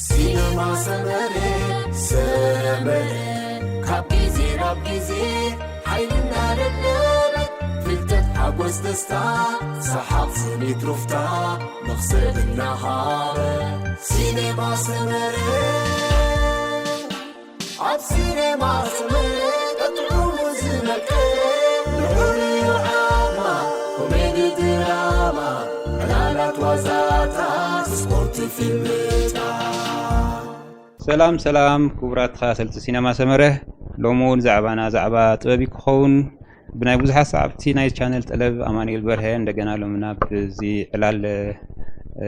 ሲነማ ሰመረ፣ ሰመረ፣ ካብ ግዜ ናብ ግዜ ሓይሊ እናደለበ፣ ፍልጠት፣ ሓጎስ፣ ደስታ፣ ሰሓቕ፣ ስኒት፣ ሩፍታ፣ መኽሰብ እናሃበ። ሲነማ ሰመረ፣ ኣብ ሲነማ ሰመረ ጥዑሙ ዝመቀረ፣ ልዑል እዩ ዓቕማ፣ ኮሜዲ፣ ድራማ፣ ዕላላት፣ ዋዛታት፣ ስፖርት፣ ፊልምታት። ሰላም ሰላም ክቡራት ተኸታተልቲ ሲነማ ሰመረ፣ ሎሚ እውን ዛዕባና ዛዕባ ጥበብ እዩ ክኸውን። ብናይ ብዙሓት ሰዓብቲ ናይ ቻነል ጠለብ ኣማኑኤል በርሀ እንደገና ሎሚ ናብዚ ዕላል፣ እ፣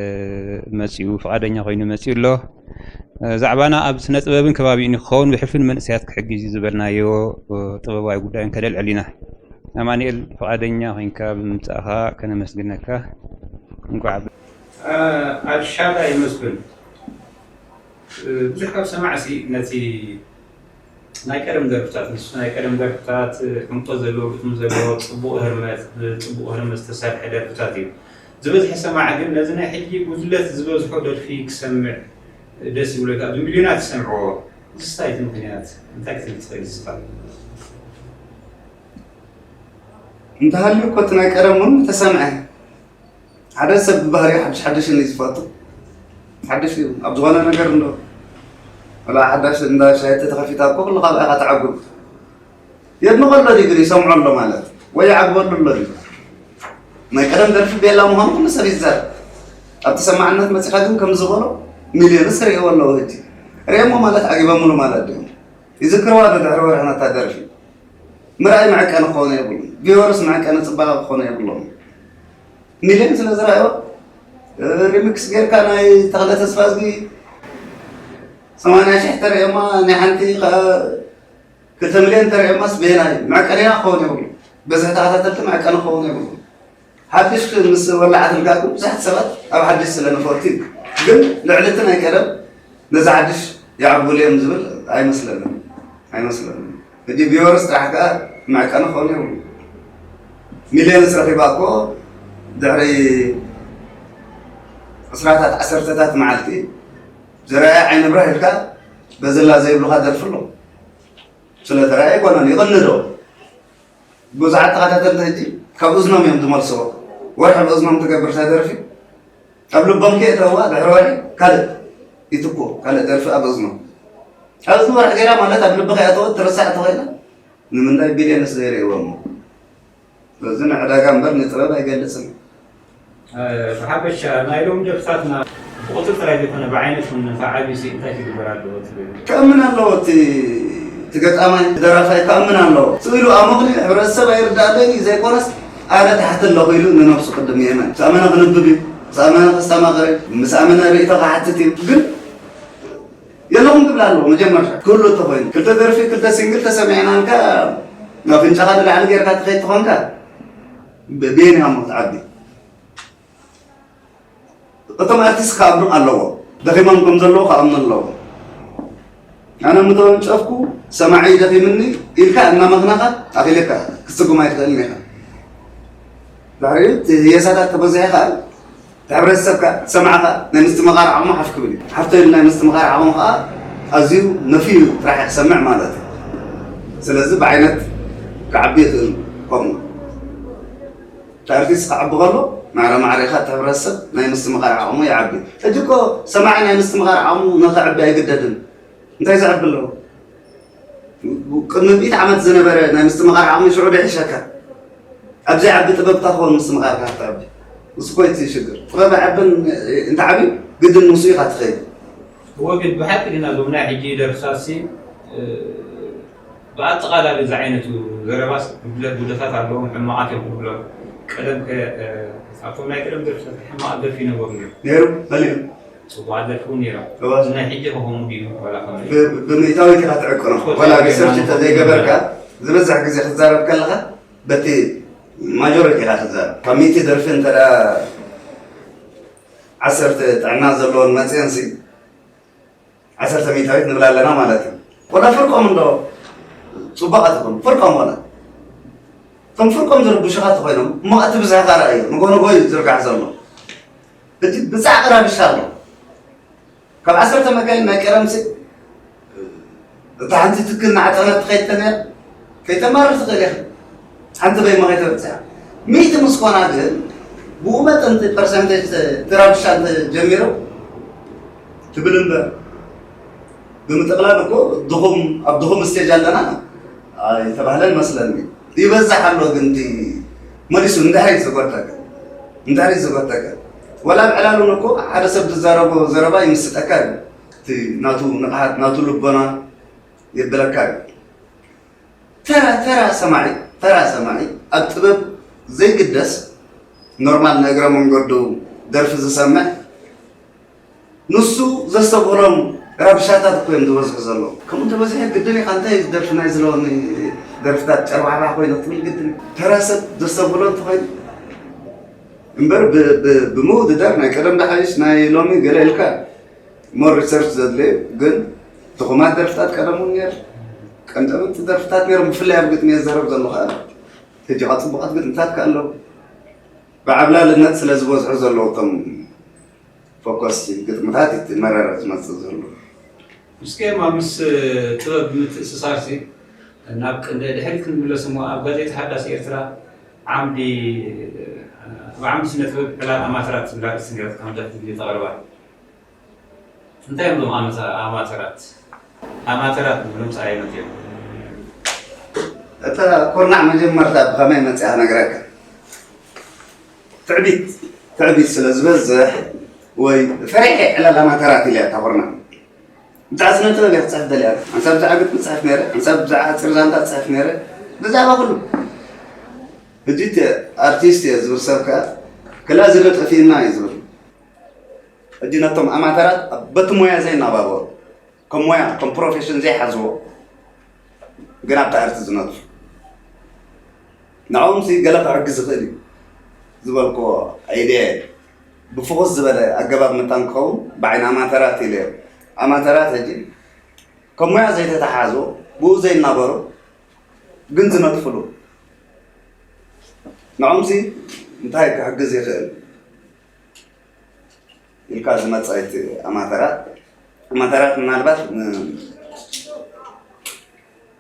መፂኡ፣ ፍቓደኛ ኮይኑ መፂኡ ኣሎ። እ፣ ዛዕባና ኣብ ስነ ጥበብን ከባቢኡን ክኸውን ብሕልፊ ንመንእሰያት ክሕግዝ እዩ ዝበልናዮ፣ እ፣ ጥበባዊ ጉዳይ ከነልዕል ኢና። ኣማኑኤል፣ ፍቓደኛ ኮይንካ ብምምፃእኻ ከነመስግነካ። እንኳዕ ኣብ ሻዳ ይመስግን። ብዙሕ ካብ ሰማዕሲ ነቲ ናይ ቀደም ደርፍታት፣ ንሱ ናይ ቀደም ደርፍታት፣ ዕምቆት ዘለዎ፣ ግጥሚ ዘለዎ፣ ጽቡቕ ህርመት፣ ብጽቡቕ ህርመት ዝተሰርሐ ደርፍታት እዩ። ዝበዝሐ ሰማዒ ግን ነዚ ናይ ሕጂ ጉድለት ዝበዝሖ ደርፊ ክሰምዕ ደስ ይብሎ፣ ካብ ብሚልዮናት ዝሰምዕዎ። እዚ እንታይ እቲ ምኽንያት? እንታይ ክትብል ትኽእል ንስኻ? እንተሃልዩ እኮ እቲ ናይ ቀደም እውን ተሰምዐ። ሓደ ሰብ ብባህሪኡ ሓድሽ ሓድሽ እዩ ዝፈቱ። ሓድሽ እዩ ኣብ ዝኾነ ነገር እንዶ። ወላ ሓዳሽ እንዳ ሻሂ ተተኸፊታ እኮ ኩሉ ካብ ኢኻ ተዓጉብ። የድንቐሎ ድዩ ግን ይሰምዖ ኣሎ ማለት? ወይ ይዓግበሉ ኣሎ ድዩ? ናይ ቀደም ደርፊ ቤላ ምዃኑ ኩሉ ሰብ ይዛረብ። ኣብ ተሰማዕነት መጺኻ ግን ከም ዝበሎ ሚልዮንስ ርእይዎ ኣለዉ ሕጂ። ርእየሞ ማለት ዓጊበምሉ ማለት ድዮም? ይዝክርዋ ዶ ድሕሪ ወርሒ ነታ ደርፊ? ምርኣይ መዐቀኒ ክኾኑ የብሉን። ቪወርስ መዐቀኒ ጽባቐ ክኾኑ የብሎም። ሚልዮን ስለ ዝረኣዮ፣ ሪሚክስ ጌርካ ናይ ተኽለ ተስፋዝጊ ሰማንያ ሺሕ ተርእዮማ፣ ናይ ሓንቲ ከ-፣ ክልተ ሚልዮን ተርእዮማስ በየናይ መዐቀንያ ክኸውን የብሉ። በዝሒ ተኸታተልቲ መዐቀኒ ክኸውን የብሉ። ሓድሽ ምስ ወላዓት ልጋጉ ብዙሓት ሰባት ኣብ ሓድሽ ስለ ንፈቱ እዩ። ግን ልዕሊ እቲ ናይ ቀደም ነዚ ሓድሽ ይዓብሉ እዮም ዝብል ኣይመስለንን፣ ኣይመስለንን። ሕጂ ቪወርስ ጥራሕ ከኣ መዐቀኒ ክኸውን የብሉ። ሚልዮንስ ረኺባ እኮ ድሕሪ ዕስራታት ዓሰርተታት መዓልቲ ዝረኣየ ዓይኒ ብራህ ኢልካ በዘላ ዘይብሉኻ ደርፊ ኣሎ። ስለ ተረኣየ ኣይኮነን፣ ይቕንዶ። ብዙሓት ተኸታተልቲ ሕጂ ካብ እዝኖም እዮም ዝመልስዎ። ወርሒ ኣብ እዝኖም ትገብር እታ ደርፊ፣ ኣብ ልቦም ከየእተውዋ ድሕሪ ወርሒ ካልእ ይትኮ፣ ካልእ ደርፊ ኣብ እዝኖም። ኣብ እዝኒ ወርሒ ገይራ ማለት ኣብ ልቢ ከይኣተወት ትርሳዕ ተኾይና፣ ንምንታይ ቢልዮንስ ዘይርእይዎ እሞ? በዚ ንዕዳጋ እምበር ንጥበብ ኣይገልጽን። እ፣ ብሓፈሻ ናይ ሎሚ ደርፍታትና ብቁጽሪ ጥራይ ዘይኮነ ብዓይነት እውን ንኽዓብይ ሲ እንታይ ክግበር ኣለዎ ትብል? ክእምን ኣለዎ፣ እቲ፣ እቲ ገጣማይ፣ እቲ ደራፋይ ክእምን ኣለዎ። ስኢሉ ኣመኽንዩ ሕብረተሰብ ኣይርዳእለይ ዘይኮነስ ኣነ ታሕቲ ኣለኹ ኢሉ ንነብሱ ቅድም ይእመን። ምስ ኣመነ ክንብብ እዩ፣ ምስ ኣመነ ከስተማቕር እዩ፣ ምስ ኣመነ ርእይቶ ክሓትት እዩ። ግን የለኹም ክብል ኣለዎ መጀመርታ። ክህሉ እንተኾይኑ፣ ክልተ ደርፊ፣ ክልተ ሲንግል ተሰሚዕናልካ፣ ኣፍንጫኻ ንላዕሊ ጌርካ ትኸይድ ተኾንካ፣ ብ-፣ ብየን ኢኻ እሞ ትዓቢ? እቶም ኣርቲስት ክኣምኑ ኣለዎ። ደኺሞም ከም ዘለዉ ክኣምኑ ኣለዎ። ኣነ ምተወንጨፍኩ፣ ሰማዒ ደኺምኒ ኢልካ እናመኽናኻ ኣኺለካ ክትስጉም ኣይትኽእልን ኢኻ። ድሕሪኡ እቲ ህየሳታት ተበዚሑ ኸኣ፣ እቲ ሕብረተሰብ ከኣ፣ ሰማዒ ኸኣ ናይ ምስትምቓር ዓቕሙ ሓፍ ክብል እዩ። ሓፍ ተኢሉ ናይ ምስትምቓር ዓቕሙ ኸኣ ኣዝዩ ነፍዩ ጥራሕ እዩ ክሰምዕ ማለት እዩ። ስለዚ ብዓይነት ክዓቢ ይኽእል ከምኡ። እቲ ኣርቲስት ክዓቢ ከሎ፣ ማዕረ ማዕረ ኢኻ እቲ ሕብረተሰብ ናይ ምስትምቓር ዓቕሙ ይዓቢ። ሕጂ እኮ ሰማዒ ናይ ምስትምቓር ዓቕሙ ንኽዕቢ ኣይግደድን። እንታይ ዘዕቢ ኣለዎ? ቅድሚ ሚእቲ ዓመት ዝነበረ ናይ ምስትምቓር ዓቕሚ ሽዑ ዶ ይሕሸካ? ኣብ ዘይዓቢ ጥበብ እንታይ ክኸውን ምስትምቓርካ ክትዕቢ? ንሱ እኮ እዩ እቲ ሽግር። ጥበብ ኣይዓብን፣ እንተዓብዩ ግድን ምስኡ ኢኻ ትኸይድ። እወ፣ ግን ብሓቂ ግን እዞም ናይ ሕጂ ደርፍታትሲ፣ እ፣ ብኣጠቓላሊ እዚ ዓይነቱ ዘረባስ ጉድለት፣ ጉድለታት ኣለዎም፣ ሕማቓት እዮም ክብሎ። ቀደም ከ፣ እ፣ ኣብቶም ናይ ቀደም ደርፍታት ሕማቓት ደርፊ ይነበሩ እዮም። ነይሩ፣ መሊኡ። ጽቡቓት ደርፊ እውን ነይሮም። እወ። እዚ ናይ ሕጂ ከ ከምኡ ድዩ ዋላ ከመይ? ብ-፣ ብምእታዊት ኢኻ ትዕቅኖ። ስፖርት ዋላ ሪሰርች ሪሰርች እንተዘይገበርካ፣ ዝበዝሕ ግዜ ክትዛረብ ከለኻ፣ በቲ ማጆሪቲ ኢኻ ትዛረብ። ካብ ሚእቲ ደርፊ እንተ ደኣ ዓሰርተ ጥዕና ዘለዎን መጽየንሲ፣ ዓሰርተ ሚእታዊት ንብል ኣለና ማለት እዩ። ወላ ፍርቆም እንዶ ጽቡቓት ይኹኑ፣ ፍርቆም ወላ። እቶም ፍርቆም ዝርብሹኻ ተኾይኖም፣ እሞ እቲ ብዝሕኻ ረኣዮ፣ ንጎ ንጎ እዩ ዝርጋሕ ዘሎ። እቲ ብጻዕቂ ረብሻ ኣሎ። ካብ ዓሰርተ መካይን ናይ ቀደምሲ እታ ሓንቲ ትክል ናዕጠነት ትኸይድ ተነያ ከይተማርር ትኽእል ኢኻ። ሓንቲ በይማ ከይተበፅያ ሚእቲ ምስ ኮና ግን ብኡ መጠን እቲ ፐርሰንቴጅ ትራብሻ እንተጀሚሩ ትብል እምበር ብምጥቕላል እኮ ድኹም ኣብ ድኹም ስቴጅ ኣለና ኣይተባህለን መስለኒ። ይበዝሕ ኣሎ ግን እቲ መሊሱ እንድሕሪ ዝጎተከ እንድሕሪ ዝጎተከ ወላ ኣብ ዕላሉን እኮ ሓደ ሰብ ዝዛረቦ ዘረባ ይምስጠካ እዩ። እቲ ናቱ ንቕሓት ናቱ ልቦና የብለካ እዩ። ተራ ተራ ሰማዒ ተራ ሰማዒ ኣብ ጥበብ ዘይግደስ ኖርማል ንእግረ መንገዱ ደርፊ ዝሰምዕ ንሱ ዘስተብህሎም ረብሻታት እኮ እዮም ዝበዝሑ ዘለዉ። ከምኡ እንተበዚሑ ግድን ኢኻ እንታይ እዩ ዝደርፊ ናይ ዝለወኒ ደርፍታት ጨርባሕባሕ ኮይኑ ክትብል ግድን እዩ። ተራ ሰብ ዘስተብህሎ እንተኾይኑ እምበር ብ- ብ- ብምውድዳር ናይ ቀደም ዳሓይሽ ናይ ሎሚ ገለ ኢልካ ሞር ሪሰርች ዘድልዩ ግን ድኹማት ደርፍታት ቀደም እውን ነይሩ። ቀንጠመንቲ ደርፍታት ነይሮም ብፍላይ ኣብ ግጥሚ እየ ዝዛረብ ዘለኹ ኣነ። ሕጂ ከዓ ፅቡቃት ግጥምታት ከ ኣለዉ። ብዓብላልነት ስለ ዝበዝሑ ዘለዉ እቶም ፎኮስቲ ግጥምታት እቲ መረረ ዝመፅእ ዘሎ። ምስኪ ኣብ ምስ ጥበብ ብምትእስሳር ሲ ናብ ቅንደ ድሕሪት ክንምለስ እሞ ኣብ ጋዜጣ ሓዳስ ኤርትራ ዓምዲ ኣብ ዓምዲ ስነ ጥበብ ዕላል ኣማተራት ዝብል ኣርእስቲ ነይረትካ መብዛሕትኡ ግዜ ተቕርባ እንታይ እዮም እዞም ኣመተ- ኣማተራት ኣማተራት ንብሎም ፃየነት እዮም እታ ኮርናዕ መጀመርታ ብኸመይ መፅያ ክነግረካ ትዕቢት ትዕቢት ስለ ዝበዝሕ ወይ ፈሪሐ ዕላል ኣማተራት ኢለ እታ ኮርናዕ ብዛዕባ ስነ ጥበብ እየ ክፅሕፍ ደልያ ሓንሳብ ብዛዕባ ግጥሚ ፅሕፍ ነይረ ሓንሳብ ብዛዕባ ሓፂር ዛንታ ፅሕፍ ነይረ ብዛዕባ ኩሉ ሕጂ እቲ ኣርቲስት እየ ዝብል ሰብ ከዓ ክላ ዝለ ጠፊእና እዩ ዝብል ሕጂ ነቶም ኣማተራት በቲ ሞያ ዘይናባበሩ ከም ሞያ ከም ፕሮፌሽን ዘይሓዝዎ ግን ኣብቲ ኣርቲ ዝነጥፉ ንዕኦም ሲ ገለ ክሕግዝ ይኽእል እዩ ዝበልክዎ ኣይድያ እየ ብፍኹስ ዝበለ ኣገባብ መታን ክኸውን ብዓይኒ ኣማተራት ኢለ እየ ኣማተራት ሕጂ ከም ሞያ ዘይተተሓሓዝዎ ብኡ ዘይናበሩ ግን ዝነጥፍሉ ንዕኦም ሲ እንታይ ክሕግዝ ይኽእል ኢልካ ዝመፀ እቲ ኣማተራት ኣማተራት ምናልባት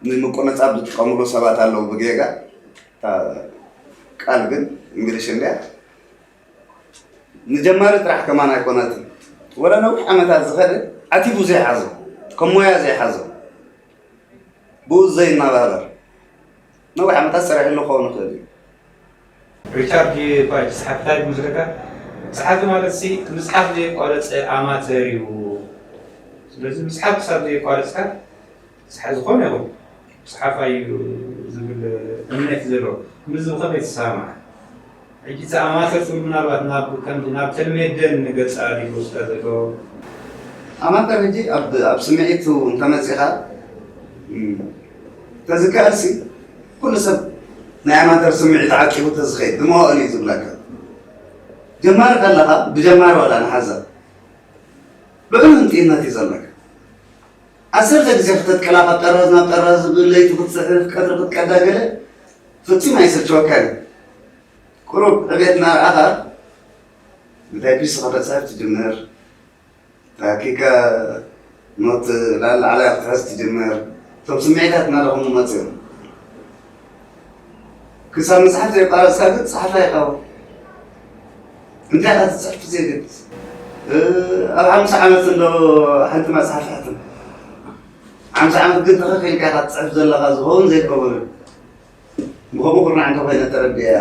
ንምቁንፃብ ዝጥቀምሉ ሰባት ኣለዉ ብጌጋ እታ ቃል ግን እንግሊሽ እንድያ ንጀማሪ ጥራሕ ከማን ኣይኮነትን ወላ ነዊሕ ዓመታት ዝኸደ ዓቲቡ ዘይሓዞ ከም ሞያ ዘይሓዞ ብኡ ዘይናባበር ነዊሕ ዓመታት ሰሪሕሉ ክኸውን ይኽእል እዩ። ሪቻርድ ፓጅ ጸሓፊ ታሪክ ምስለካ ጸሓፊ ማለት ሲ ምጽሓፍ ዘየቋረጸ ኣማተር እዩ። ስለዚ ምጽሓፍ ክሳብ ዘየቋረጽካ ዝሓ- ዝኾነ ይኹን ምጽሓፍ እዩ ዝብል እምነት እዩ ዘለዎ። ምስ ብኸመይ ትሰማማዕ? ሕጂ እቲ ኣማተር ትብል ምናልባት ናብ ከምዚ ናብ ተልሜደን ገጻ ድዩ ወስዳ ዘሎ? ኣማተር ሕጂ ኣብ ኣብ ስምዒቱ እንተመጺኻ እም፣ ተዝከኣልሲ ኩሉ ሰብ ናይ ኣማተር ስምዒት ዓቂቡ ተዝኸይድ ብመዋእሉ እዩ ዝብለካ። ጀማሪ ከለኻ ብጀማሪ ዋላ ንሓዛ ልዑል ህንጥይነት እዩ ዘለካ። ዓሰርተ ግዜ ክተትቀላ ካብ ጠራዝ ናብ ጠራዝ ለይቲ ክትፅሕፍ ቀትሪ ክትቀዳ ገለ ፍጹም ኣይሰልቸወካን እዩ። ቁሩብ ዕቤት እናርኣኻ ብታይፒስ ከተፅሕፍ ትጅምር። ታኪካ ኖት ላላዕላይ ክትሕዝ ትጅምር። እቶም ስምዒታት እናደኸሙ መፅኦም። ክሳብ መፅሓፍ ዘየቋረፅካ ግን ፀሓፋይ ኢኻ። እንታይ ኢኻ ትፅሕፍ ብዘየገድስ ኣብ ሓምሳ ዓመት እንዶ ሓንቲ መፅሓፍ ሕትም ሓምሳ ዓመት ግን ተኸኺልካ ኢኻ ትፅሕፍ ዘለኻ ዝኸውን ዘይከውን ብኸምኡ ኩርናዕ እንተኮይነ ተረዲአ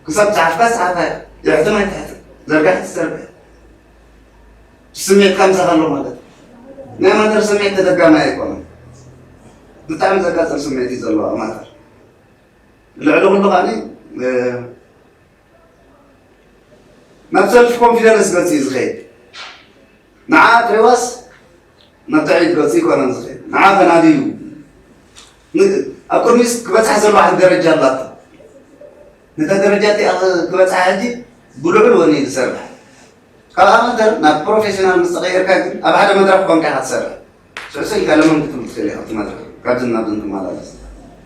ክሳብ ፀሓፍካ ፀሓፋይ የሕትም ኣይትሕትም ዘርጋሕ ትዘርግሕ ስምዒትካ ምሳኻ ኣሎ ማለት ናይ ማተር ስምዒት ተደጋማይ ኣይኮነን ብጣዕሚ ዘቃፅል ስምዒት እዩ ዘለዎ ማተር ልዕሊ ኩሉ ከዓ ናብ ሰልፍ ኮንፊደንስ ገፂ እዩ ዝኸይድ ንዓ ትሪዋስ ናብ ትዕቢት ገፂ ይኮነን ዝኸይድ ንዓ ተናድዩ ኣብ ቅድሚስ ክበፅሕ ዘለዎ ሓንቲ ደረጃ ኣላቶ ነታ ደረጃ እቲኣ ክበፅሓ ሕጂ ብልዑል ወኒ እዩ ዝሰርሕ ካብ ኣማተር ናብ ፕሮፌሽናል ምስ ተቐየርካ ግን ኣብ ሓደ መድረኽ ኮንካ ኢኻ ትሰርሕ ስዕስዕ ኢልካ ለመን ክትብል ትኽእል ኢኻ ኣብቲ መድረኽ ካብዚ ናብዚ እንትመላለስ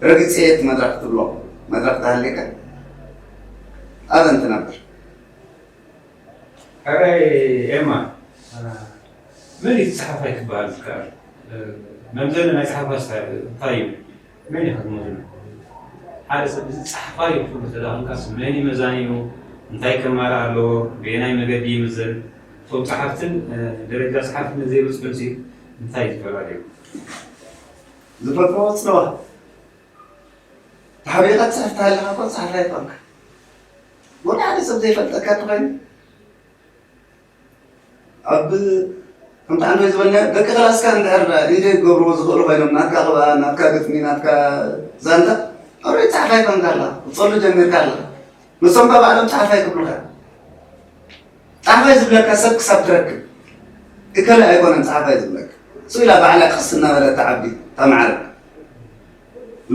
ረጊፀ እቲ መድረኽ ክትብሎ መድረኽ ተሃልየካ ኣበን ትነብር ሕራይ ኤማ፣ መን እዩ እቲ ጸሓፋይ ክበሃል ዝከኣል? መምዘኒ ናይ ጸሓፋይ እንታይ እዩ? መን እዩ ክትመዝኖ? ሓደ ሰብ እዚ ጸሓፋይ እዩ ክትብሎ ተዳኺምካስ መን እዩ መዛኒኡ? እንታይ ከማልእ ኣለዎ? በየናይ መገዲ ይምዘን? እቶም ጸሓፍትን ደረጃ ጸሓፍትን ዘይበጽሑን እንታይ ይፈላለዩ? ዝፈጥሮ ጽልዋ ተሓቢእካ ትጽሕፍ ተሃሊኻ እኮ ጸሓፋይ ኣይኮንካ። ወላ ሓደ ሰብ ዘይፈልጠካ እንተኾይኑ ኣብ ከምቲ ኣንዶ ዝበልና ደቂ ክላስካ እንድሕር ኢደ ክገብርዎ ዝኽእሉ ኮይኖም ናትካ ቅብኣ ናትካ ግጥሚ ናትካ ዛንታ ኣውሬት ጸሓፋይ ኮንካ ኣለኻ ክትጸሉ ጀሚርካ ኣለኻ። ንሶም ካብ ባዕሎም ጸሓፋይ ክብሉኻ ጸሓፋይ ዝብለካ ሰብ ክሳብ ትረክብ እከለ ኣይኮነን ጸሓፋይ ዝብለካ እሱ ኢላ ባዕላ ቀስ እናበለት ትዓቢ ተማዕረ።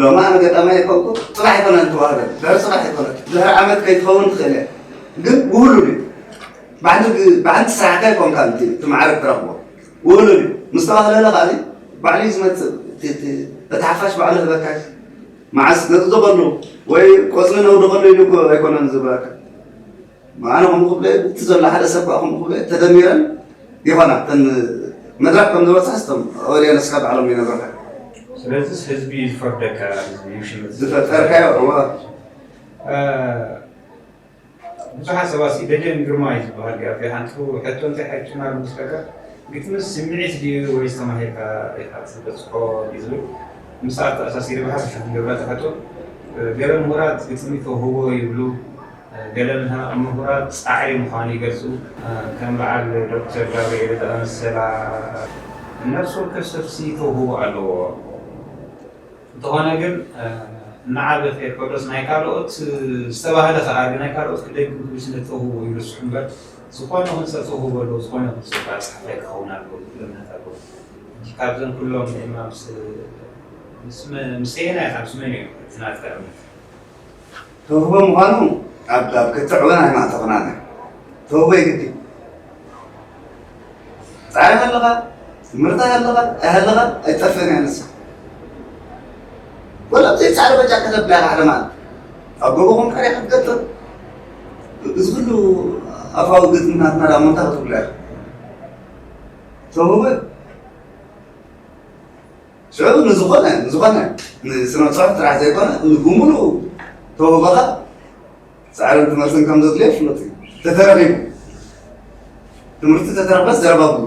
ሎሚ ኣነ ገጣማይ ኣይኮንኩ ጽባሕ ኣይኮነን ትዋህበ ድሕሪ ጽባሕ ኣይኮነት ድሕሪ ዓመት ከይትኸውን ትኽእል እያ ግን ውህሉል እዩ ብሓንቲ ግ- ብሓንቲ ስራሕካ ኣይኮንካ እቲ እቲ ማዕረግ ትረኽቦ ውህሉል እዩ ምስ ተባህለለ ከኣ ባዕሉ እዩ ዝመጽእ እቲ- እቲ- እቲ ሓፋሽ ባዕሉ ህበካ እዩ። መዓስ ነቲ ዘበሉ ወይ ቆጽሊ ነውድቐሉ ኢሉ እኮ ኣይኮነን ዝብለካ ኣነ ከምኡ ክብለ እቲ ዘሎ ሓደ ሰብ ከዓ ከምኡ ክብለ ተደሚረን ይኾና እተን መድረክ ከም ዝበፅሐ ስቶም ኦዲየንስካ ባዕሎም ይነግሩካ ስለዚ ህዝቢ እዩ ዝፈርደካ ህዝቢ እዩ ሽመት ዝፈጠርካዮ እወ ብዙሓት ሰባት ሲ ደጀን ግርማ እዩ ዝበሃል ገ ሓንቲ ሕቶ እንታይ ሓይቱና ምስለካ ግጥምስ ስምዒት ድዩ ወይስ ተማሂርካ ኢኻ ትበፅሖ ድዩ ዝብል ምስኣ ተኣሳሲረ ብሓፈሻ ክንገብራ ተሕቶ ገለ ምሁራት ግጥሚ ተውህቦ ይብሉ ገለ ምሁራት ፃዕሪ ምዃኑ ይገልፁ ከም በዓል ዶክተር ጋብርኤል ዝኣመሰላ ነፍሲ ወከፍ ሰብሲ ተውህቦ ኣለዎ እንተኾነ ግን እናዓበ ከይድ ኮዶስ ናይ ካልኦት ዝተባህለ ከኣ ናይ ካልኦት ክደግም ክብል ስለ ተውህቦ ይርስሑ እምበር ዝኾነ ይኹን ሰብ ተውህቦ ኣለዎ ዝኾነ ይኹን ሰብ ከዓ ጸሓፋይ ክኸውን ኣለዎ ዝብል እምነት ኣለዎ። ሕጂ ካብዘን ኩሎም ድማ ምስ ምስ መ- ምስ ኣየናይ ኢኻ ምስ መን እዩ እቲ ናትካ እምነት? ተውህቦ ምዃኑ ኣብ ኣብ ክትዕ እውን ኣይማእተኹናን ተውህቦ የግዲ ጻዕሪ ኣለኻ ትምህርቲ ኣለኻ ኣይሃለኻ ኣይጠፍእን እያ ንሳ ወላ ብዘይ ጻዕሪ በጃ ከተብላ ኢኻ ሓደ ማለት ኣብ ጎቦ ኮንካ ዲኻ ክትገጥም እዚ ኩሉ ኣፋዊ ግጥሚ ናትና ዳሞ እንታይ ክትብሎ ኢኻ ተውህቦ ሽዑ ንዝኾነ ንዝኾነ ንስነ ፅሑፍ ጥራሕ ዘይኮነ ንብሙሉኡ ተውህቦኻ ፃዕርን ትምህርትን ከም ዘድልዮ ፍሉጥ እዩ። ተተረኺቡ ትምህርቲ ተተረኽበስ ዘረባ ብሉ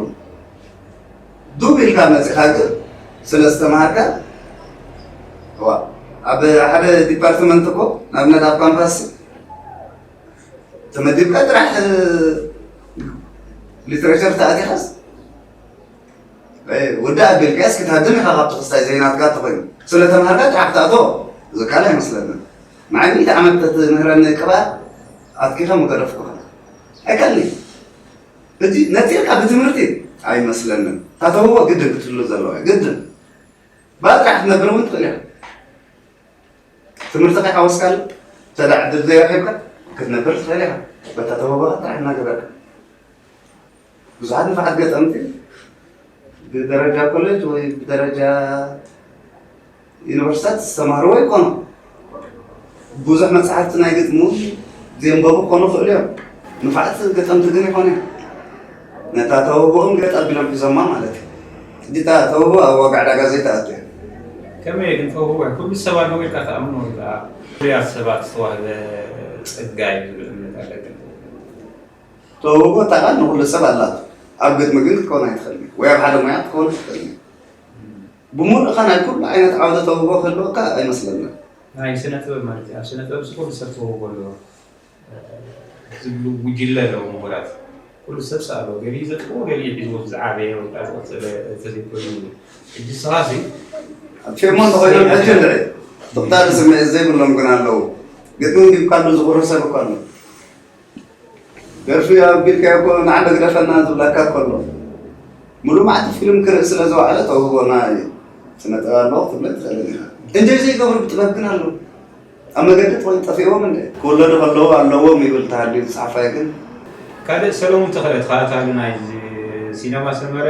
ዱብ ኢልካ መፂኻ ግን ስለ ዝተምሃርካ ዋ ኣብ ሓደ ዲፓርትመንት እኮ ንኣብነት ኣብ ካምፓስ ተመዲብካ ጥራሕ ሊትሬቸር ተኣቲኻስ ወዲ ኣቢልካስ ክትሃድም ኢኻ ካብቲ ክስታይ ዘይናትካ ተኾይኑ ስለ ተምሃርካ ጥራሕ ክትኣቶ ዝካል ኣይመስለንን ንዓይ ሚእቲ ዓመት ተትምህረኒ ቅብኣት ኣትኪኸ ምገደፍኩኻ ኣይከልኒ ሕጂ ነፂርካ ብትምህርቲ ኣይመስለንን ታተውዎ ግድን ክትህሉ ዘለዋ ግድን ብኣ ጥራሕ ክትነብር እውን ትኽእል ኢኻ ትምህርቲ ከይሓወስካሉ ተዳ ዕድል ዘይረኺብካ ክትነብር ትኽእል ኢኻ በታ ተውህቦኻ ጥራሕ እናገበርካ ብዙሓት ንፋዓት ገጠምቲ ብደረጃ ኮሌጅ ወይ ብደረጃ ዩኒቨርሲታት ዝተማህርዎ ይኮኑ ብዙሕ መፅሓፍቲ ናይ ግጥሚ እውን ዘንበቡ ክኾኑ ይኽእሉ እዮም ንፋዓት ገጠምቲ ግን ይኾኑ እዮም ነታ ተውህቦኦም ገጥ ኣቢሎም ሒዞማ ማለት እዩ ሕጂ እታ ተውህቦ ኣብ ዋጋ ዕዳጋ ዘይትኣቱ እያ ከመይ ግን ተውህቦ ኩሉ ሰብ ኣለዎ ኢልካ ትኣምኖ ወይ ከዓ ፍርያት ሰባት ዝተዋህበ ፀጋ እዩ ዝብል እምነት ኣለካ ተውህቦ እታ ቃል ንኹሉ ሰብ ኣላቶ ኣብ ግጥሚ ግን ክትከውን ኣይትኽእልን ወይ ኣብ ሓደ ሞያ ክትከውን ኣይትኽእልን ብምሉእኻ ናይ ኩሉ ዓይነት ዓውደ ተውህቦ ክህልወካ ኣይመስለንን ናይ ስነ ጥበብ ማለት እዩ ኣብ ስነ ጥበብ ኩሉ ሰብ ተውህቦ ኣለዎ ዝብሉ ጉጅለ ኣለዎ ምሁራት ኩሉ ሰብ ሰኣሎ ገሊኡ ዘጥፍኦ ገሊኡ ሒዝዎ ዝዓበየ ወይ ከዓ ዝቐፀለ እንተዘይኮይኑ ሕጂ ስኻሲ ኣጥፊኦሞ እንተኾይኖም ሕጂ እንድዒ ትቕታሊ ስምዒት ዘይብሎም ግን ኣለዉ ግጥሚ እንዲብካሉ ዝቑሪ ሰብ እኳ ኣሎ ደርፊ ኣቢልካዮ እኮ ንዓደ ግደፈና ዝብለካ እኮ ኣሎ። ሙሉእ መዓልቲ ፊልም ክርኢ ስለ ዝወዓለ ተውህቦና እዩ። ስነ ጥበብ ኣለዎ ክትብለኒ ትኽእልን ኢኻ። እንጆይ ዘይገብሩ ብጥበብ ግን ኣለዉ። ኣብ መገዲ ጥበብ ጠፊእዎም እንደ ክውለዱ ከለዉ ኣለዎም ይብል ተሃልዩ ዝጸሓፋይ ግን። ካልእ ሰለሙን ተኽለ ተኸታታሊ ናይ ሲነማ ሰመረ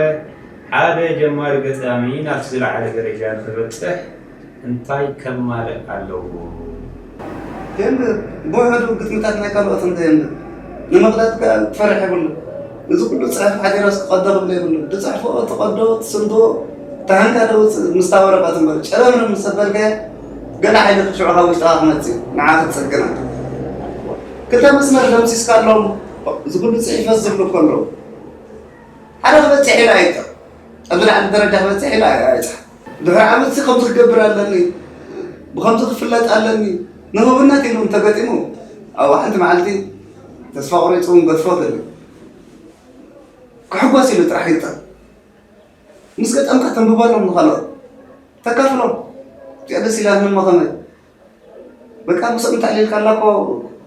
ሓደ ጀማሪ ገጣሚ ናብቲ ዝለዓለ ደረጃ ንክበጽሕ እንታይ ከማልእ ኣለዎ? የንብብ። ብውሕዱ ግጥምታት ናይ ካልኦት እንተየንብብ ንምቕዳድ ከኣ ክፈርሕ የብሉ። እዚ ኩሉ ጽሑፍ ሓዲረስ ክቐዶ ክብል የብሉ። ትጽሕፎ፣ ትቐዶ፣ ትስንዶ፣ ተሃንካ ደውጽእ ምስታ ወረቐት እምበር ጨረምርም ምስ ኣበልካዮ ገለ ሓይሊ ሽዑ ካብ ውሽጥኻ ክመጽእ እዩ። ንዓ ክትጸግና። ክልተ መስመር ደምሲስካ ኣለዉ። እዚ ኩሉ ጽሒፈስ ዝብሉ እኮ ኣለዉ። ሓደ ክበጽሕ ኢለ ኣይጥር። ኣብ ዝለዓለ ደረጃ ክበጽሕ ኢለ ኣይ-፣ ኣይጽሓፍ። ድሕሪ ዓመትሲ ከምዚ ክገብር ኣለኒ፣ ብኸምዚ ክፍለጥ ኣለኒ፣ ንህቡብነት ኢሉ እንተገጢሙ፣ ኣብ ሓንቲ መዓልቲ ተስፋ ቆሪጹ እውን ገድፎ ክእል እዩ። ክሕጎስ ኢሉ ጥራሕ ይግጠም። ምስ ገጠምካ ተንብበሎም ንኻልኦት። ተካፍሎም። እዚኣ ደስ ኢላትኒ እሞ ከመይ? በቃ ምስኦም ተዕሊልካላ እኮ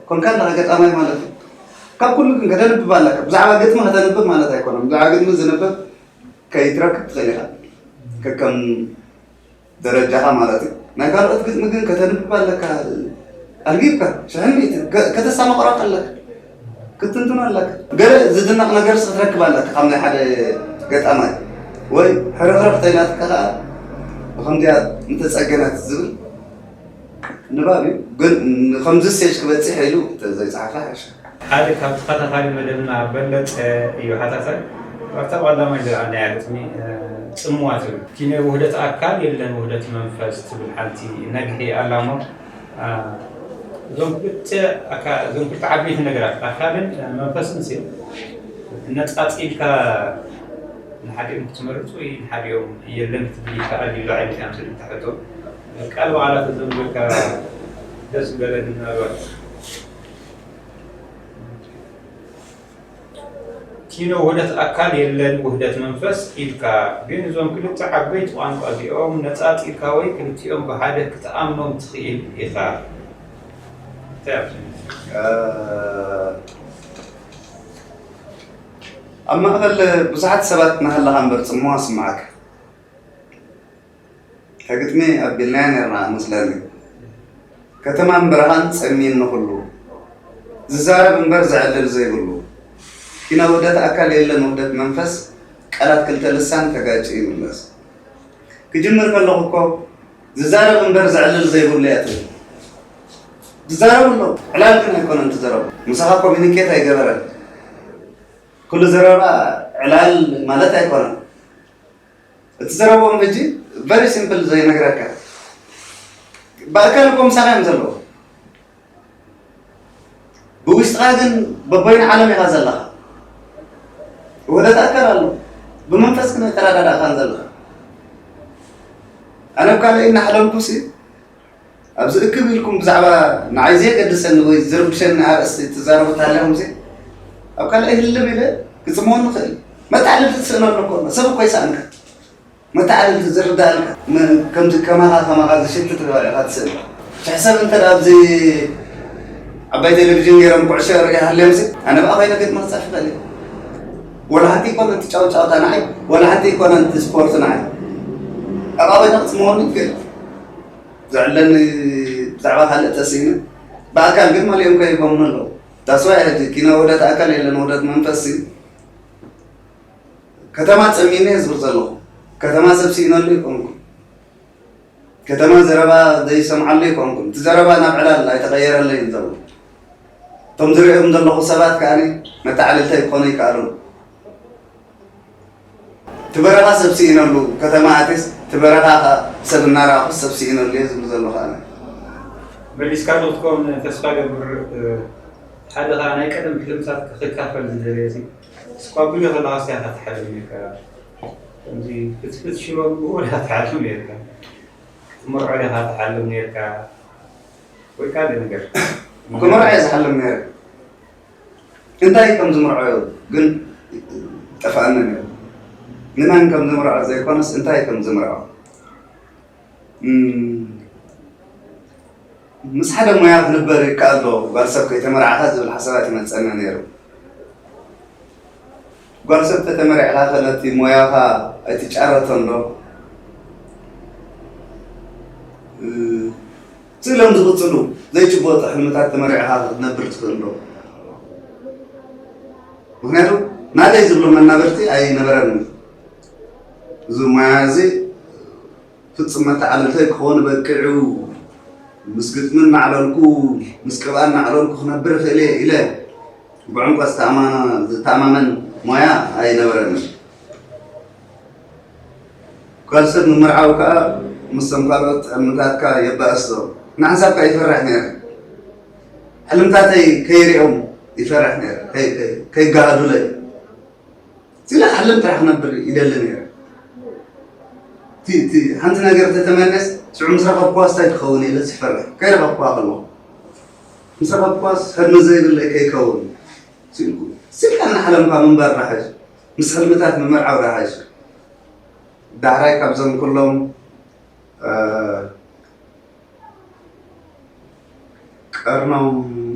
ኮንካ ኣለኻ ገጣማይ ማለት እዩ። ካብ ኩሉ ግን ከተንብብ ኣለካ። ብዛዕባ ግጥሚ ከተንብብ ማለት ኣይኮነን። ብዛዕባ ግጥሚ ዝንብብ ከይትረክብ ትኽእል ኢኻ። ከከም ደረጃኻ ማለት እዩ። ናይ ካልኦት ግጥሚ ግን ከተንብብ ኣለካ። ኣልጊብካ፣ ሽሕን ሚእትን ከ-፣ ከተስተማቕሮ ኣለካ። ክትንትኖ ኣለካ። ገለ ዝድነቕ ነገርስ ክትረክብ ኣለካ ካብ ናይ ሓደ ገጣማይ። ወይ ሕርኽርኽ ተይላትካ ከኣ ብኸምዚኣ ምተጸገነት ዝብል ንባብ እዩ። ግን ንኸምዚ ስቴጅ ክበጽሕ ኢሉ ዘይጸሓፈ ሓይሻ። ሓደ ካብ ተኸታታሊ መደብና በለጠ እዩ ሓታታይ። ኣብታ ቀዳማይ ዝረኣናያ ግጥሚ፣ እ፣ ጽምዋ ትብል። እቲ ናይ ውህደት ኣካል የለን ውህደት መንፈስ ትብል ሓንቲ ነግሒ ኣላ እሞ፣ እ፣ እዞም ክልተ ኣካ-፣ እዞም ክልተ ዓበይቲ ነገራት ኣካልን፣ እ፣ መንፈስን ሲ ነጻጺልካ ንሓዲኦም ክትመርጽ ወይ ንሓዲኦም የለን ክትብል ይከኣል እዩ ዓይነት እያ ምስል እታ ሕቶ። ቃል ብቓላት ተዘንበልካ ደስ ዝበለኒ ምናልባት ኪኖ ውህደት ኣካል የለን ውህደት መንፈስ ኢልካ፣ ግን እዞም ክልተ ዓበይቲ ቋንቋ እዚኦም ነጻጺልካ ወይ ክልቲኦም ብሓደ ክትኣምኖም ትኽእል ኢኻ። እንታይ ኣብቲ? እ፣ ኣብ ማእከል ብዙሓት ሰባት እናሃለኻ እምበር ጽምዋ ስምዓካ። እታ ግጥሚ ኣቢልናያ ነይርና መስለኒ። ከተማን በረኻን ጸሚን ንኹሉ። ዝዛረብ እምበር ዘዕልል ዘይብሉ። ኪነ ውህደት ኣካል የለን ውህደት መንፈስ፣ ቃላት ክልተ ልሳን ተጋጭ ይምለስ። ክጅምር ከለኹ እኮ ዝዛረብ እምበር ዘዕልል ዘይብሉ እያ ትብል። ዝዛረቡ ኣለዉ። ዕላል ግን ኣይኮነን ትዘረቡ። ምሳኻ ኮሚኒኬት ኣይገበረን። ኩሉ ዘረባ ዕላል ማለት ኣይኮነን። እቲ ዘረብኦም ሕጂ ቨሪ ሲምፕል ዘይነግረካ። ብኣካል እኮ ምሳኻ እዮም ዘለዉ። ብውሽጥኻ ግን በበይኑ ዓለም ኢኻ ዘለኻ። ውህደት ኣካል ኣሎ። ብመንፈስ ግን ኣይተረዳዳእካን ዘለኻ። ኣነ ኣብ ካልእ እናሓለምኩሲ፣ ኣብዚ እክብ ኢልኩም ብዛዕባ ንዓይ ዘየገድሰኒ ወይ ዝርብሸኒ ኣርእስቲ ትዛረቡ እንተሃሊኹምሲ፣ ኣብ ካልኣይ ህልም ኢለ ክጽምወኒ ይኽእል። መተዓልልቲ ትስእነሉ እኮ ኣሎ። ሰብ እኮ ይሰኣንካ። መተዓልልቲ ዝርዳእልካ፣ ም-፣ ከምዚ ከማኻ፣ ከማኻ ዝሽትት ኢኻ ትስእል። ሽሕ ሰብ እንተ ደኣ ኣብዚ ዓባይ ቴሌቪዥን ገይሮም ኩዕሾ ይርኢ ሃልዮምሲ፣ ኣነ ብኣ ኮይነ ግጥሚ ክጽሕፍ ይኽእል እየ። ወላ ሓንቲ ኣይኮነን እቲ ጫውጫውታ ንዓይ፣ ወላ ሓንቲ ኣይኮነን እቲ ስፖርት ንዓይ። ኣብኣ ኮይነ ክጽምወኒ ይኽእል። ዘዕለኒ ብዛዕባ ካልእ ተስኢነ፣ ብኣካል ግን መሊኦም ከይቦምኒ ኣለዉ። ዳስዋይ ሕጂ ኪነ ውህደት ኣካል የለን ውህደት መንፈስ እዩ። ከተማ ጸሚነ እየ ዝብል ዘለኹ። ከተማ ሰብ ስኢነሉ ይኮንኩ። ከተማ ዘረባ ዘይሰምዓሉ ይኮንኩ። እቲ ዘረባ ናብ ዕላል ኣይተቐየረለይን ዘሎ። እቶም ዝሪኦም ዘለኹ ሰባት ከኣ መተዓልልተይ ክኾኑ ይከኣሉ። እቲ በረኻ ሰብ ስኢነሉ፣ ከተማ ኣትየስ እቲ በረኻ ከኣ ሰብ እናረኣኹ ሰብ ስኢነሉ እየ ዝብል ዘለኹ ኣነ። መሊስካ ዶ ክትከውን ተስፋ ገብር፣ እ፣ ሓደ ከኣ ናይ ቀደም ሕልምታት ክካፈል ዝደለየ እዚ ስኳ ብልዮ ከለኻ እስቲ ኢኻ ትሓልም ነይርካ። ከምዚ ፍትፍት ሽሮ ምግቡ ኢኻ ትሓልም ነይርካ። ክትምርዖ ኢኻ ትሓልም ነይርካ። ወይ ካልእ ነገር። ክምርዖ እየ ዝሓልም ነይረ። እንታይ ከም ዝምርዖ ግን ጠፍኣኒ ነይሩ። ንመን ከም ዝምርዖ ዘይኮነስ እንታይ ከም ዝምርዖ። እም፣ ምስ ሓደ ሞያ ክንበር ይከኣል ዶ ጓል ሰብ ከይተመርዓኻ ዝብል ሓሳባት ይመጸኒ ነይሩ። ጓል ሰብ ተተመሪዕኻ ከ ነቲ ሞያኻ ኣይትጫረቶን ዶ? እ፣ ስእሎም ዝቕጽሉ ዘይጭበጡ ሕልምታት ተመሪዕኻ ክትነብር ትኽእል ዶ? ምኽንያቱ ናተይ ዝብሎ መናብርቲ ኣይነበረንን። እዚ ሞያ እዚ ፍጹም መተዓልልተይ ክኸውን በቂዑ፣ ምስ ግጥሚ እናዕለልኩ፣ ምስ ቅብኣ እናዕለልኩ ክነብር እኽእል እየ ኢለ ብዕምቆት ዝተኣማመን ሞያ ኣይነበረንን። ጓል ሰብ ምምርዓው ከኣ ምስቶም ካልኦት ሕልምታትካ የባእሶ። ንሓንሳብ ከኣ ይፈርሕ ነይረ። ሕልምታተይ ከይሪኦም ይፈርሕ ነይረ፣ ከይ- ከይ- ከይገሃዱለይ። ሲላ ሕልም ጥራሕ ክነብር ይደሊ ነይረ። እቲ- እቲ ሓንቲ ነገር ተተመነስ ሽዑ ምስ ረኸብኩዋ ስታይ ትኸውን ኢለ ዝፈርሕ። ከይረኸብኩዋ ከለኹ ምስ ረኸብኩዋስ ሕልሚ ዘይብለይ ከይከውን ሲልኩ፣ ሲልካ እናሓለምካ ምንባር ዳሓይሽ፣ ምስ ሕልምታት ምምርዓው ዳሓይሽ። ዳሕራይ ካብዞም ኩሎም ቀርኖም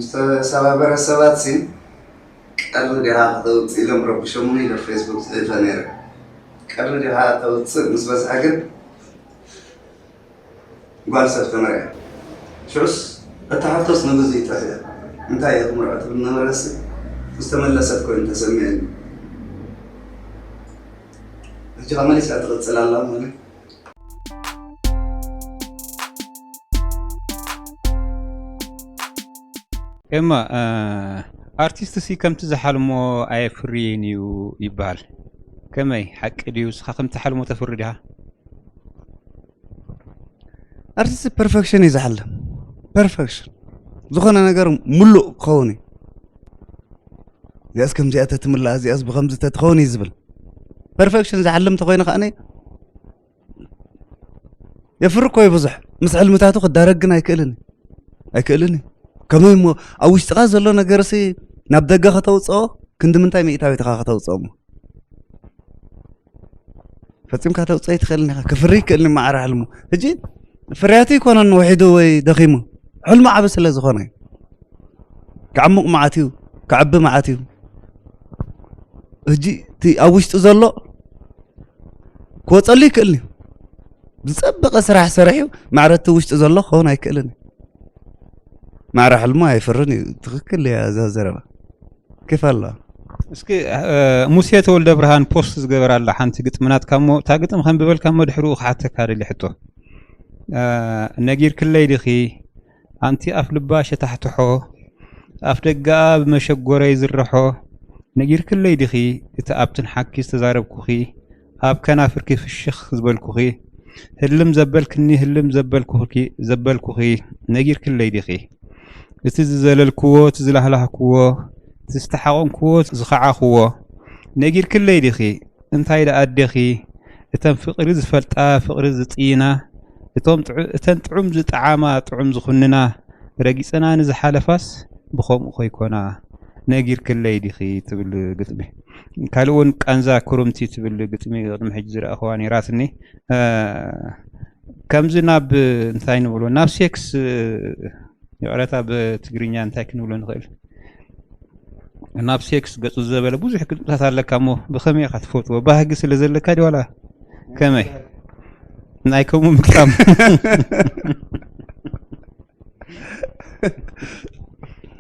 ዝተሰባበረ ሰባት ሲ ቀርኒ ዲኻ ከተውፅእ ኢሎም ረብሾሙኒ ኢለ ፌስቡክ ፅሒፈ ነይረ። ቀርኒ ዲኻ ተውፅእ ምስ በዝሐ ግን ጓል ሰብ ተመርዕያ። ሽዑስ እታ ሕቶስ ንግዜ ይጠፍእ እንታይ እየ ክምርዖ ትብል ነበረሲ ዝተመለሰት ኮይኑ ተሰሚዐኒ። ሕጂ ከ መሊሳ ትቕፅል ኣላ ማለት ኤማ ኣርቲስት ሲ ከምቲ ዝሓልሞ ኣየፍርይን እዩ ይበሃል። ከመይ ሓቂ ድዩ? ስኻ ከምቲ ሓልሞ ተፍሪ ዲኻ? ኣርቲስት ፐርፌክሽን እዩ ዝሓልም። ፐርፌክሽን ዝኾነ ነገር ሙሉእ ክኸውን እዩ። እዚኣስ ከምዚኣ ተትምላእ እዚኣስ ብከምዚ ተትኸውን እዩ ዝብል ፐርፌክሽን ዝሓልም እንተኮይኑ ከዓኒ የፍሪ እኮ እዩ ብዙሕ ምስ ሕልምታቱ ክዳረግ ግን ኣይክእልን እዩ ኣይክእልን እዩ። ከመይ እሞ ኣብ ውሽጥኻ ዘሎ ነገርሲ ናብ ደገ ከተውፅኦ ክንዲ ምንታይ ሚእታዊት ኢኻ ከተውፅኦ እሞ ፈፂምካ ተውፅኦ ኣይትኽእልን ኢኻ። ክፍሪ ይክእልን እዩ ማዕረ ሕልሙ። ሕጂ ፍርያቱ ይኮነን ውሒዱ ወይ ደኺሙ ሕልሙ ዓቢ ስለ ዝኾነ እዩ። ክዓሙቕ መዓት እዩ፣ ክዓቢ መዓት እዩ። ሕጂ እቲ ኣብ ውሽጢ ዘሎ ክወፀሉ ይክእል እዩ። ዝፀበቐ ስራሕ ሰሪሑ ማዕረ እቲ ውሽጢ ዘሎ ክኸውን ኣይክእልን እዩ። ማዕረ ሕልሙ ኣይፍርን እዩ። ትኽክል እያ እዛ ዘረባ። ኬፍ ኣለዋ። እስኪ ሙሴ ተወልደ ብርሃን ፖስት ዝገበራ ኣላ ሓንቲ ግጥሚ ናትካ እሞ እታ ግጥሚ ከንብበልካ እሞ ድሕሪኡ ክሓተካ ደሊ ሕቶ። ነጊርክለይ ዲኺ ኣንቲ ኣፍ ልባ ሸታሕትሖ ኣፍ ደገኣ ብመሸጎረይ ዝርሖ ነጊርክለይ ዲኺ እቲ ኣብቲ ንሓኪ ዝተዛረብኩኺ ኣብ ከናፍርኪ ፍሽኽ ዝበልኩኺ ህልም ዘበልክኒ ህልም ዘበልኩኺ ዘበልኩኺ ነጊርክለይ ዲኺ እቲ ዝዘለልክዎ እቲ ዝላህላህክዎ እቲ ዝተሓቐንክዎ ዝኸዓኽዎ ነጊርክለይ ዲኺ እንታይ ደኣ ኣዴኺ እተን ፍቕሪ ዝፈልጣ ፍቕሪ ዝጥይና እቶም ጥዑ- እተን ጥዑም ዝጠዓማ ጥዑም ዝኹንና ረጊጸና ንዝሓለፋስ ብኸምኡ ኮይኮና ነጊርክለይ ዲኺ ትብል ግጥሚ ካልእ እውን ቃንዛ ክሩምቲ ትብል ግጥሚ ቅድሚ ሕጂ ዝረኣኽዋ ነይራትኒ እ፣ ከምዚ ናብ እንታይ ንብሎ ናብ ሴክስ እ፣ ይቕረታ ብትግርኛ እንታይ ክንብሎ ንኽእል ናብ ሴክስ ገጹ ዘበለ ብዙሕ ግጥምታት ኣለካ እሞ ብኸመይ ኢኻ ትፈልጥዎ ባህጊ ስለ ዘለካ ድዩ ዋላ ከመይ ናይ ከምኡ ምግጣም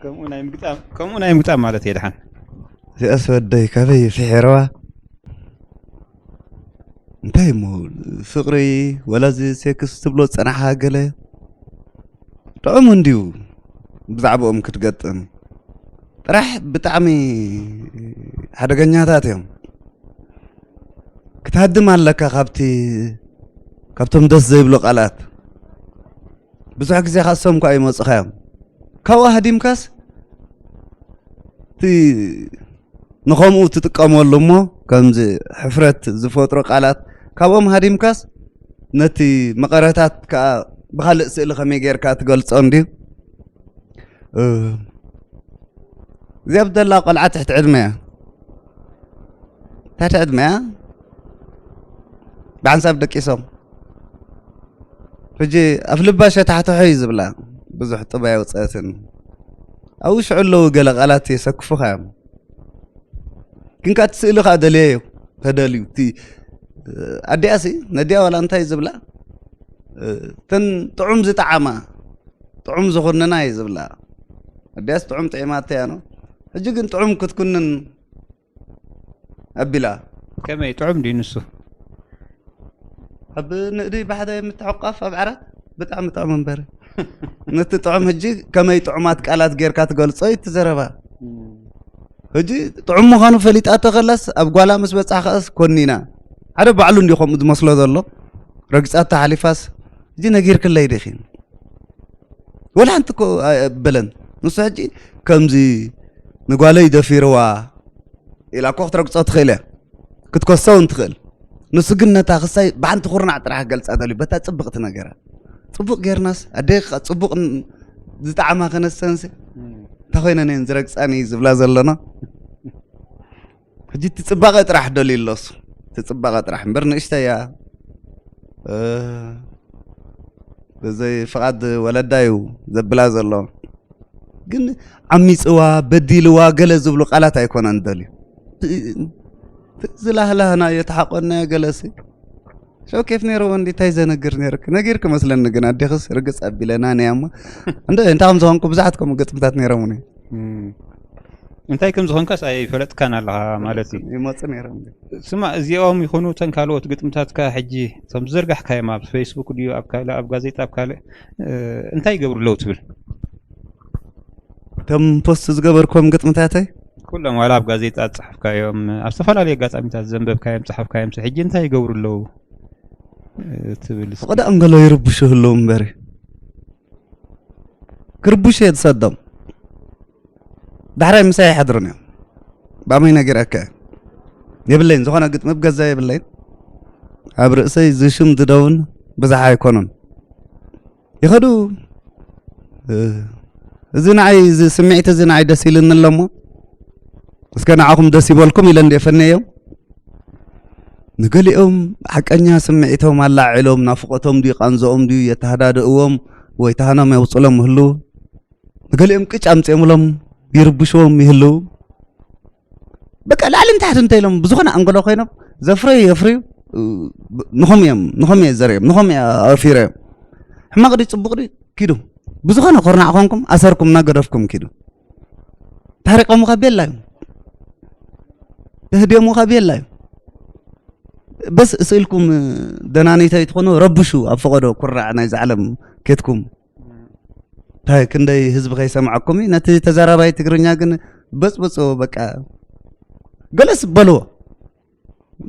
ከምኡ ናይ ምግጣም ከምኡ ናይ ምግጣም ማለት እየ ድሓን እዚኣስ ወደይ ካበይ ፍሒርዋ እንታይ እሞ ፍቕሪ ወላ እዚ ሴክስ ትብሎ ዝጸናሕካ ገለ ጥዑም እንድዩ ብዛዕባኦም ክትገጥም ጥራሕ ብጣዕሚ ሓደገኛታት እዮም ክትሃድም ኣለካ ካብቲ ካብቶም ደስ ዘይብሉ ቃላት ብዙሕ ግዜ ካሶም እኳ ይመፁኻ እዮም ካብኡ ሃዲምካስ እቲ ንኸምኡ ትጥቀመሉ እሞ ከምዚ ሕፍረት ዝፈጥሮ ቃላት ካብኦም ሃዲምካስ ነቲ መቐረታት ከዓ ብካልእ ስእሊ ከመይ ጌርካ ትገልፆ እንድዩ እዚኣ ብደላ ቆልዓ ትሕቲ ዕድመ እያ ትሕቲ ዕድመ እያ ብሓንሳብ ደቂሶም ሕጂ ኣፍ ልባ ሸታሕትሖ እዩ ዝብላ ብዙሕ ጥባይ ኣውፀእትን ኣብ ውሽዑ ኣለዉ ገለ ቃላት የሰክፉኻ እዮም ግን ካቲ ስእሊ ከዓ ደልየዮ ተደልዩ እቲ ኣዲኣሲ ነዲኣ ዋላ እንታይ ዝብላ እተን ጥዑም ዝጠዓማ ጥዑም ዝኹንና እዩ ዝብላ ኣዲኣስ ጥዑም ጥዒማተያ ነው ሕጂ ግን ጥዑም ክትኩንን ኣቢላ ከመይ ጥዑም ድዩ ንሱ ኣብ ንእዲ ባሕደ የምትሕቋፍ ኣብ ዓራት ብጣዕሚ ጥዑም እምበር ነቲ ጥዑም ሕጂ ከመይ ጥዑማት ቃላት ጌርካ ትገልጾ እዩ ትዘረባ ሕጂ ጥዑም ምዃኑ ፈሊጣቶ ከላስ ኣብ ጓላ ምስ በጻሕ ከኣስ ኮኒና። ሓደ ባዕሉ እንዲ ከምኡ ዝመስሎ ዘሎ ረግጻቶ ሓሊፋስ፣ ሕጂ ነጊርክለይ ዲኺ? ወላ ሓንቲ እኮ ኣይበለን። ንሱ ሕጂ ከምዚ ንጓለይ ደፊርዋ ኢላ እኮ ክትረግጾ ትኽእል እያ። ክትከሶ እውን ትኽእል። ንሱ ግን ነታ ክሳይ ብሓንቲ ኩርናዕ ጥራሕ ገልጻ ደልዩ በታ ጽብቕቲ ነገራ። ጽቡቕ ጌርናስ ኣደይ ኸ ጽቡቕ ን-፣ ዝጠዓማ ከነሰንሲ እንታይ ኮይነን እየን ዝረግጻኒ ዝብላ ዘሎና? ሕጂ እቲ ጽባቐ ጥራሕ ደልዩ ኣሎ እሱ። እቲ ጽባቐ ጥራሕ እምበር ንእሽተይ እያ። እ፣ ብዘይ ፍቓድ ወለዳ እዩ ዘብላ ዘሎ። ግን ዓሚጽዋ፣ በዲልዋ ገለ ዝብሉ ቃላት ኣይኮነን ደልዩ። ዝላህላህና እዮ ተሓቆናዮ ገለሲ። ሸው ኬፍ ነይርዎ እንዲ እንታይ ዘነግር ነይርክ? ነጊርክ መስለኒ ግን ኣዴኽስ ርግጽ ኣቢለና ነያሞ። እንደ እንታይ ከም ዝኾንኩ ብዙሓት ከምኡ ግጥምታት ነይሮምኒ። እም። እንታይ ከም ዝኾንካስ ኣይፈለጥካን ኣለኻ ማለት እዩ። ይመጹ ነይሮም። ስማ፣ እዚኦም ይኹኑ እተን ካልኦት ግጥምታትካ ሕጂ እቶም ዝዘርጋሕካዮም ኣብ ፌስቡክ ድዩ ኣብ ካልእ ኣብ ጋዜጣ ኣብ ካልእ፣ እ፣ እንታይ ይገብሩ ኣለዉ ትብል? እቶም ፖስት ዝገበርኩም ግጥምታተይ? ኩሎም ዋላ ኣብ ጋዜጣ ዝጸሓፍካዮም፣ ኣብ ዝተፈላለዩ ኣጋጣሚታት ዘንበብካዮም፣ ዝጸሓፍካዮም፣ ሕጂ እንታይ ይገብሩ ኣለዉ፣ እ፣ ትብል እስኪ? ፈቐደ ኣንገሎ ይርብሹ ህልው እምበሪ። ክርብሹ እየ ዝሰዶም። ዳሕራይ ምሳይ ኣይሓድሩን እዮም። ብኣመይ ነጊረካ እየ። የብለይን፣ ዝኾነ ግጥሚ ብገዛ የብለይን። ኣብ ርእሰይ ዝሽም ዝደውን ብዙሕ ኣይኮኑን። ይኸዱ፣ እ፣ እዚ ንዓይ፣ እዚ ስምዒት እዚ ንዓይ ደስ ኢሉኒ ኣሎ እሞ፣ እስከ ንዓኹም ደስ ይበልኩም ኢለ እንድየ ፈነዮም። ንገሊኦም ሓቀኛ ስምዒቶም ኣላዒሎም፣ ናፍቖቶም ድዩ ቃንዝኦም ድዩ የተሃዳድእዎም ወይ ተሃኖም የውጽሎም ይህልዉ። ንገሊኦም ቅጭ ኣምጺኦምሎም ይርብሽዎም ይህልዉ። በቃ ላዕልን ታሕትን እንተ ኢሎም ብዝኾነ ኣንገሎ ኮይኖም ዘፍረዩ የፍርዩ። እ፣ ንኹም እዮም፣ ንኹም እየ ዘርእዮም፣ ንኹም እየ ኣውፊረዮም። ሕማቕ ድዩ ጽቡቕ ድዩ ኪዱ። ብዝኾነ ኩርናዕ ኮንኩም ኣሰርኩም እናገደፍኩም ኪዱ። ታሪቖም ካብ የላ እዩ። ተህድዮም ካብ የላ እዩ። በስ ስኢልኩም ደናነይቲ ኣይትኾኑ፣ ረብሹ ኣብ ፈቐዶ ኩራዕ ናይዚ ዓለም ኬድኩም። እንታይ ክንደይ ህዝቢ ከይሰምዐኩም እዩ። ነቲ ተዛራባይ ትግርኛ ግን በጽብጹ፣ በቃ ገለስ በልዎ።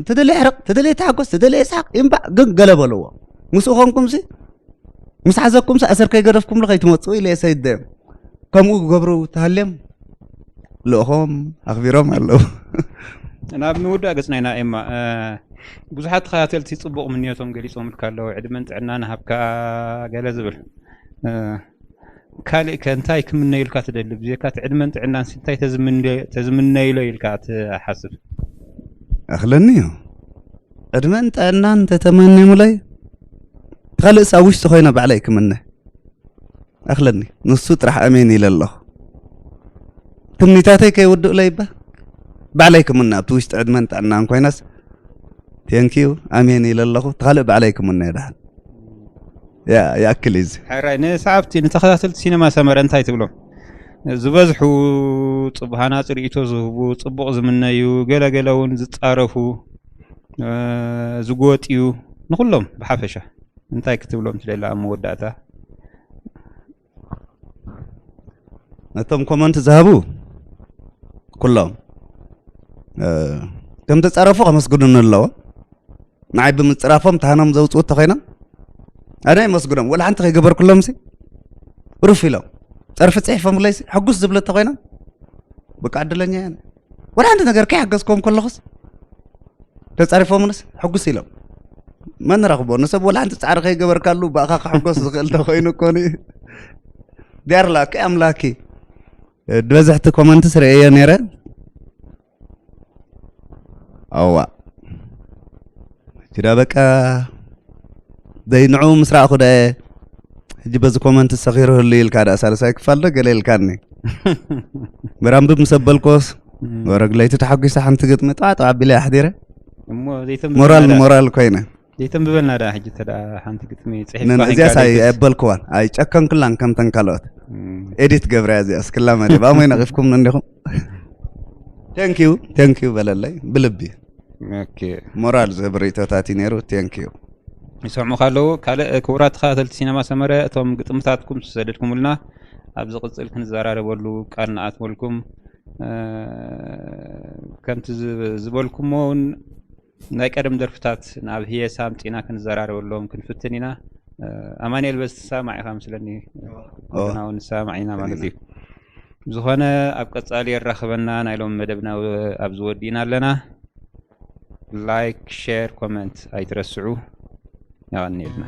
ተደለየ ሕርቕ፣ ተደለየ ተሓጎስ፣ ተደለየ ይስሓቕ፣ ይንባዕ፣ ግን ገለ በልዎ። ምስኡ ኾንኩምሲ፣ ምስ ሓዘኩምሲ ኣሰር ከይገደፍኩምሉ ከይትመጽኡ ኢለ እየ ሰይደዮም። ከምኡ ክገብሩ ተሃልዮም ልእኾም ኣኽቢሮም ኣለዉ። ናብ ምውዳእ ገጽና ኢና ኤማ። እ፣ ብዙሓት ተኸታተልቲ ጽቡቕ ምንዮቶም ገሊጾምልካ ኣለዉ። ዕድመን ጥዕናን ሃብካ ገለ ዝብል። እ፣ ካልእ ከ እንታይ ክምነዩልካ ትደሊ? ብዘይካ እቲ ዕድመን ጥዕናን ሲ እንታይ ተዝምነ-፣ ተዝምነይሎ ኢልካ ትሓስብ? ኣኽለኒ እዩ። ዕድመን ጥዕናን ተተመኒሙለይ፣ ካልእስ ኣብ ውሽጢ ኮይነ ባዕለይ ክምነ። ኣኽለኒ። ንሱ ጥራሕ ኣሜን ኢለ ኣለኹ። ትምኒታተይ ከይውድእለይ እባ ባዕለይ ክምነ ኣብቲ ውሽጢ ዕድመን ጥዕናን ኮይነስ፣ ቴንኪዩ፣ ኣሜን ኢለ ኣለኹ። እቲ ካልእ ባዕለይ ክምነ ደሓን። ያ-፣ ይኣክል እዩ እዚ። ሕራይ፣ ንሰዓብቲ፣ ንተኸታተልቲ ሲነማ ሰመረ እንታይ ትብሎም? ዝበዝሑ ጽቡቕ ሃናጺ ርእይቶ ዝህቡ፣ ጽቡቕ ዝምነዩ፣ ገለ ገለ እውን ዝጻረፉ፣ እ፣ ዝጎጥዩ፣ ንኹሎም ብሓፈሻ እንታይ ክትብሎም ትደሊ ኣብ መወዳእታ? ነቶም ኮመንት ዝሃቡ ኩሎም፣ እ፣ ከም ተጻረፉ ከመስግኑኒ ኣለዎ። ንዓይ ብምጽራፎም ተሃኖም ዘውጽኡ እንተኾይኖም፣ ኣነ የመስግኖም። ወላ ሓንቲ ከይገበርኩሎምሲ፣ ሩፍ ኢሎም። ጸርፊ ጽሒፎምለይሲ፣ ሕጉስ ዝብሉ እንተኾይኖም፣ በቃ ዕድለኛ እየ ኣነ። ወላ ሓንቲ ነገር ከይሓገዝክዎም ከለኹስ፣ ተጻሪፎምንስ፣ ሕጉስ ኢሎም። መን ረኽቦ? ንሰብ ወላ ሓንቲ ጻዕሪ ከይገበርካሉ፣ ብኣኻ ክሕጎስ ዝኽእል እንተኾይኑ እኮ ን-፣ ዲያር ላኪ ኣምላኪ። ብዝሕቲ ኮመንትስ ርእየ ነይረ። ኣዋ። ሕጂ ዳ በቃ ደይ ንዑ ምስ ረኣኹ ዳ እየ። ሕጂ በዚ ኮመንት ሰኺሩ ህሉ ኢልካ ዳ ሳልሳይ ክፋል ዶ ገለ ኢልካኒ። በራምብ ምስ ኣበልኮስ እም። ወረግ ለይቲ ተሓጒሰ ሓንቲ ግጥሚ ጠዋዕ ጠዋዕ ኣቢለ ኣሕዲረ። እሞ ዘይተንብበልና ሞራል ዳ፣ ሞራል ኮይነ። ዘይተንብበልና ዳ ሕጂ ተዳ ሓንቲ ግጥሚ ጽሒፍካ ነን ኮይንካ እዚኣስ ኣይ-፣ ዘይትስ-፣ ኣየበልክዋን። ኣይጨከንክላን ከምተን ካልኦት። እም። ኤዲት ገብረያ እዚኣስ ክላመደ። ብኣሞይ ነቒፍኩም እንዲኹም። ቴንኪዩ፣ ቴንኪዩ በለለይ። ብልቢ። ኦኬ። ሞራል ዝህብ ርእይቶታት እዩ ነይሩ። ቴንኪዩ። ይሰምዑኻ ኣለዉ። ካልእ ክቡራት ተኸታተልቲ ሲነማ ሰመረ፣ እቶም ግጥምታትኩም ዝሰደድኩምልና ኣብ ዝቕጽል ክንዘራረበሉ ቃል ንኣትወልኩም። ከምቲ ዝበልኩሞ እውን ናይ ቀደም ደርፍታት ናብ ህየሳ ኣምፂና ክንዘራረበሎም ክንፍትን ኢና። ኣማንኤል በዚ ትሰማዕ ኢኻ ምስለኒ፣ ኩልና እውን ንሰማማዕ ኢና ማለት እዩ። ዝኾነ ኣብ ቀፃሊ የራኽበና። ናይ ሎም መደብና ኣብዚ ወዲእና ኣለና። ላይክ፣ ሼር፣ ኮመንት ኣይትረስዑ። የቐንየልና።